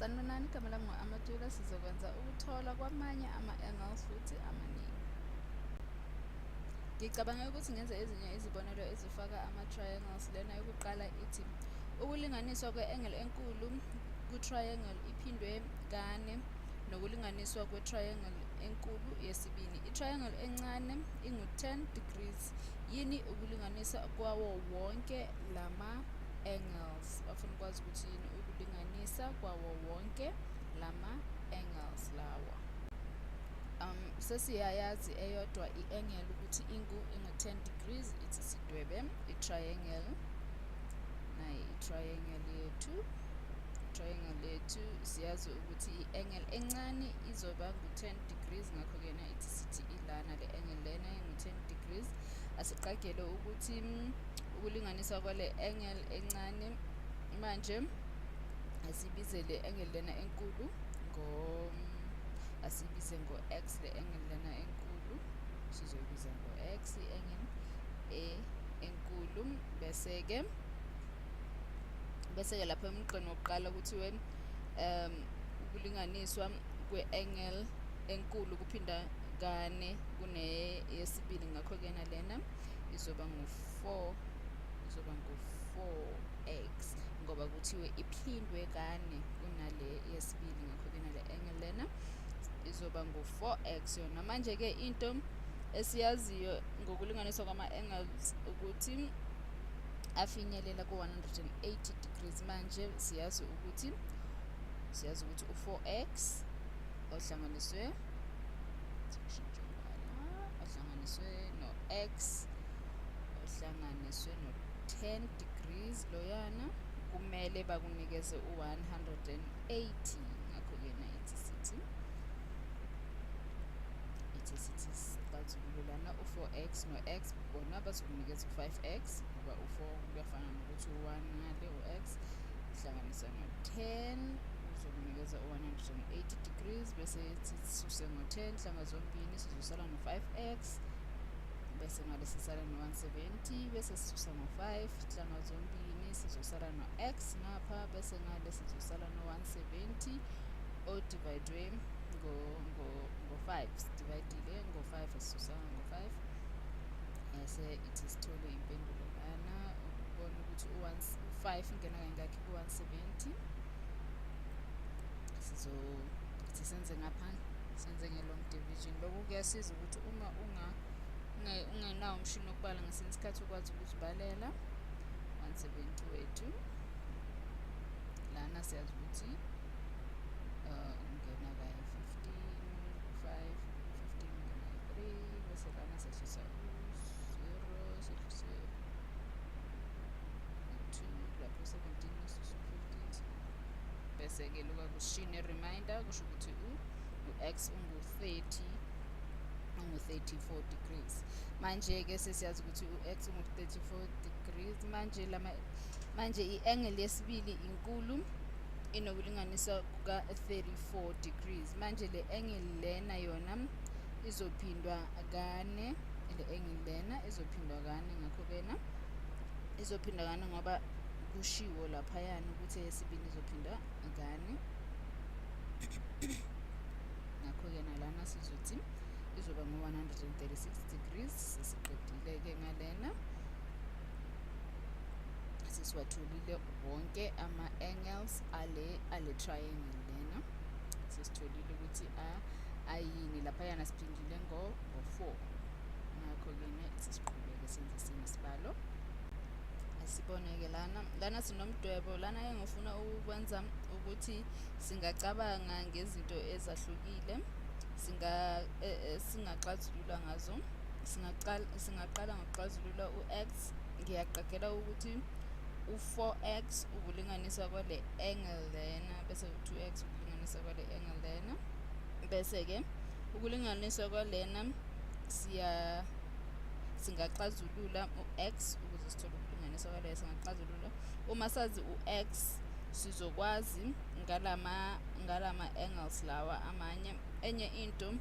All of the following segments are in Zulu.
Sanibonani, igama lami ngu-Amatula. Sizokwenza ukuthola kwamanye ama-angles futhi amaningi. Ngicabange ukuthi ngenze ezinye izibonelo ezifaka ama-triangles. Lena yokuqala ithi ukulinganiswa kwe-angle enkulu ku-triangle iphindwe kane nokulinganiswa kwe-triangle enkulu yesibili. I-triangle encane ingu-10 degrees. Yini ukulinganisa kwawo wonke lama-angles? Bafuna ukwazi ukuthi yini ukulinganisa kwawo wonke lama-angles lawa. Sesiyayazi eyodwa i-angle ukuthi ingu-10 degrees. Ithi sidwebe i-triangle, nayi i-triangle yethu. Triangle yethu, siyazi ukuthi i-angle encane izoba ngu-10 degrees, ngakho-ke na ithi sithi ilana le angle lena ingu-10 degrees. Asiqagele ukuthi ukulinganiswa kwale angle encane, manje asibize le angle lena enkulu ngo asibize ngo-x. Le angle lena enkulu sizoyibiza ngo-x, i-angle enkulu. Bese-ke lapha emgqeni wokuqala kuthiwe ukulinganiswa kwe-angle enkulu kuphinda kane kuneyesibili, ngakho-ke nalena izoba ngu-4, izoba ngu-4x ngoba kuthiwe iphindwe kane kunale yesibili, ngakho-ke nale angle lena izoba ngu-4x yona. Manje-ke into esiyaziyo ngokulinganiswa kwama-angles ukuthi afinyelela ku-180 degrees. Manje siyazi ukuthi u-4x ohlanganiswe, ohlanganiswe no-x ohlanganiswe no-10 degrees loyana kumele bakunikeze u-180. Ngakho-ke na ithi sithi sixazulule lana, u-4x no-x bona bazokunikeza u-5x ngoba u-4 kuyafana nokuthi u-1 ngale, u-x uhlanganisa no-10 uzokunikeza u-180 degrees. Bese sisuse ngo-10 hlanga zombini, sizosala no-5x, bese ngale sisala no-170. Bese sisusa ngo-5 hlanga zombini, sizosala no-x ngapha, bese ngale sizosala no-170 o-divide ngo-5. Sidividile ngo-5, asisusa ngo-5, ese ithi sithole impendulo lana ukubona ukuthi u-5 ingena kangakhi ku-170. Sizo ithi senze ngapha, senze nge-long division. Lokhu kuyasiza ukuthi uma ungenawo umshini wokubala, ngesinye isikhathi ukwazi ukuzibalela. 170 wethu lana siyazi ukuthi ungena kayi-15, 5, 15 ungena kayi-3, bese lana sehlisa u-0, sehlise u-2 lapho, 17 susa u-15, bese-ke lokhu akushiyi ne-remainder, kusho ukuthi u-x ungu-30, ungu-34 degrees. Manje-ke sesiyazi ukuthi u-x ungu-34 degrees. Manje lama manje i-angle yesibili inkulu inokulinganiswa kuka-34 degrees. Manje le angle lena yona izophindwa kane, le angle lena izophindwa kane, ngakho-ke na izophindwa kane ngoba kushiwo laphayana ukuthi eyesibili izophindwa kane. Ngakho-ke nalana sizothi izoba ngu-136 degrees. Sesiqedile-ke ngalena, sesiwatholile wonke ama-angles ale triangle lena, sesitholile ukuthi ayini laphayana, siphindile ngo-4. Ngakho-ke ne sesiqhubeke senze esinye isibalo. Asibone-ke lana sinomdwebo lana engifuna ukukwenza ukuthi singacabanga ngezinto ezahlukile singaxazulula ngazo. Singaqala ngokuxazulula u-x. Ngiyaqagela ukuthi u-4x ukulinganisa kwale angle lena, bese u-2x ukulinganisa kwale angle lena, bese-ke ukulinganiswa kwalena singaxazulula u-x ukuze sithole ukulinganiswa kwaleyo. Singaxazulula uma sazi u-x, sizokwazi ngalama angles lawa amanye. Enye into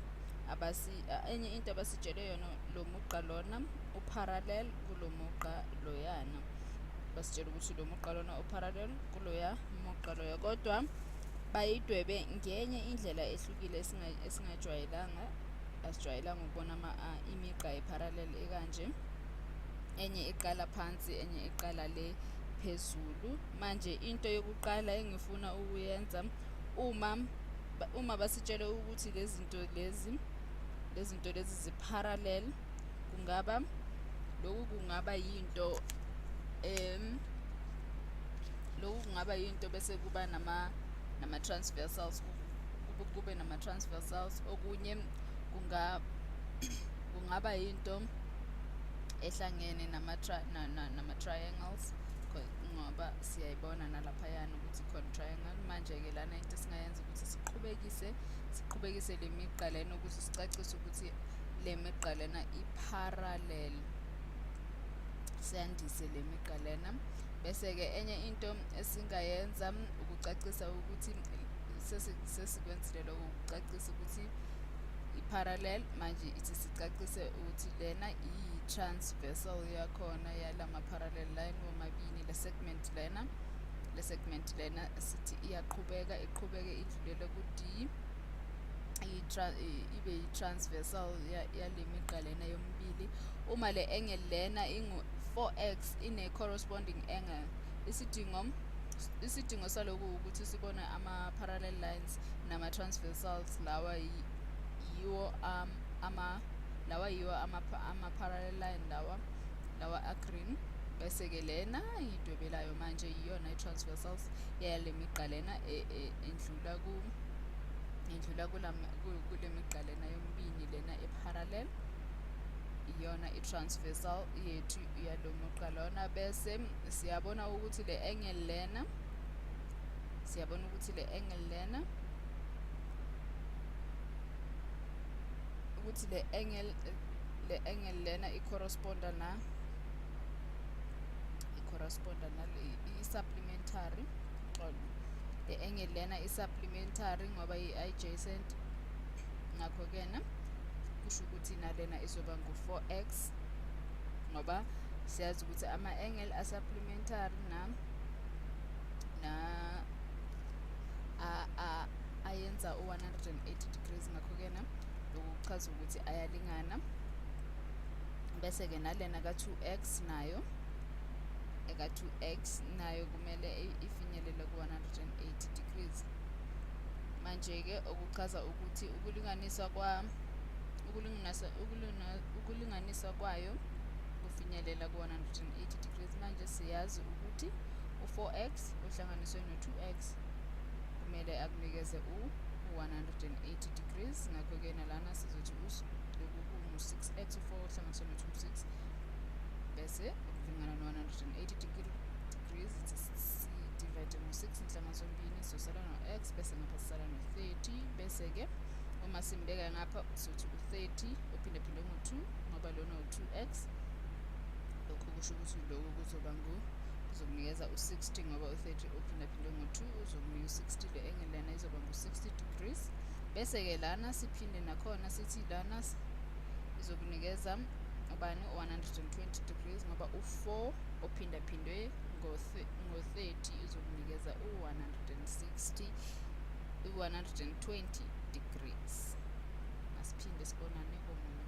abasitshele yona, lo mugqa lona uparallel kulo mugqa loyana. Basitshela ukuthi lo mugqa lona uparallel kuloya mugqa loya, kodwa Bayidwebe ngenye indlela ehlukile esingajwayelanga, asijwayelanga ukubona imigqa e-parallel ekanje. Enye iqala phansi, enye iqala le phezulu. Manje into yokuqala engifuna ukuyenza, uma basitshele ukuthi lezi zinto lezi zi-parallel, kungaba lokhu kungaba yinto lokhu kungaba yinto bese kuba nama-transversals, kube nama-transversals. Okunye kungaba yinto ehlangene nama-triangles, ngoba siyayibona nalaphayana ukuthi khona triangle. Manje-ke lana into esingayenza ukuthi siqhubekise le migqa lena ukuze sicacise ukuthi le migqa lena i-parallel, siyandise le migqa lena. Bese-ke enye into esingayenza ukucacisa ukuthi sesikwenzile lokho ukucacisa ukuthi i-parallel. Manje ithi sicacise ukuthi lena iyi-transversal yakhona yalama-parallel line womabili. Le segment lena sithi iyaqhubeka, iqhubeke idlulele ku-D, ibe yi-transversal yale migqa lena yomibili. Uma le angle lena ingu-4x ine-corresponding angle, isidingo saloku ukuthi sibone ama-parallel lines nama-transversals. Lawa yiwo lawa yiwo ama-parallel line, lawa a-green. Bese-ke lena engiyidwebelayo manje iyona i-transversals yale migqa lena endlula kule migqa lena yomibili lena e-parallel, iyona i-transversal yethu yalo mugqa lona. Bese siyabona ukuthi le angle lena, siyabona ukuthi le angle lena, ukuthi le angle lena i-corresponda nale i-supplementary, xolo, le angle lena i-supplementary ngoba i-adjacent. Ngakho-ke na kusho ukuthi nalena izoba ngu-4x, ngoba siyazi ukuthi ama-angle a-supplementary na ayenza u-180 degrees. Ngakho-ke na lokhu kuchaza ukuthi ayalingana. Bese-ke nalena ka-2x nayo, eka-2x nayo kumele ifinyelele ku-180 degrees. Manje-ke okuchaza ukuthi ukulinganiswa kwayo kufinyelela ku-180 degrees. Manje siyazi ukuthi u-4x uhlanganiswe no-2x kumele akunikeze u-180 degrees. Ngakho-ke nalana sizothi lokhu kungu-6x, u-4 uhlanganiswe no-2, 6, bese kulingana no-180 degrees. Ithi si-divide ngo-6 inhlanga zombili, sizosala no-x, bese ngapha sisala no-30. Bese-ke uma simbeka ngapha sizothi u-30 uphindaphinde ngo-2, ngoba lona u-2x. Lokhu kusho ukuthi lokhu kuzokunikeza u-60, ngoba u-30 uphindaphinde ngo-2 uzokunika u-60. Le angle lena izoba ngu-60 degrees. Bese-ke lana siphinde nakhona sithi lana izokunikeza ubani? 120 degrees, ngoba u-4 ophindaphindwe ngo-30 uzokunikeza u-160, u-120 degrees. Masiphinde sibonane komunye.